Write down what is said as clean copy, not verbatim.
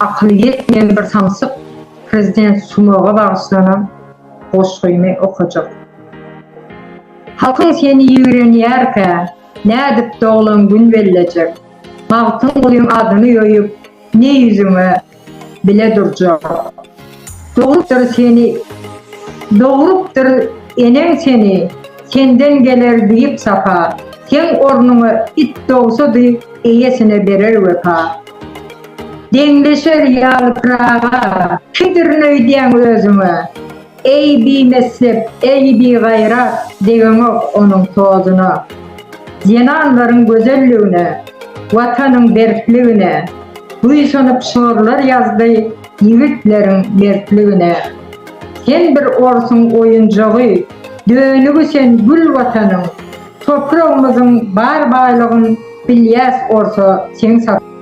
Akyly ýetmeýän bir samsyk prezident sumaga bagyşlanan goşgymy okajak. Halkyň seni ýigrenýärkä, nädip doglan gün bellejek? Magtymgulyň adyny ýoýup, ne ýüzüňe bile durjak? Dogrupdyr seni, dogrupdyr eneň seni, senden geler diýip sapa, Seň ornuňa it dogsady, eýesine berer wepa. Deňleşer ýaly Pyraga, kimdirin öýdýäň özüňe? Eý bimessep, eý bigaýrat, degeňok onuň tozuna. Zenanlaryň gözelligine, Watanyň berkligine, Buýsanyp şygyrlar ýazdy ýigitleriň mertligine. Sen bir orsuň oýunjagy, dönügi sen gül Watanyň, Topragymyzyň bar baýlygyn bilýäs orsa seň.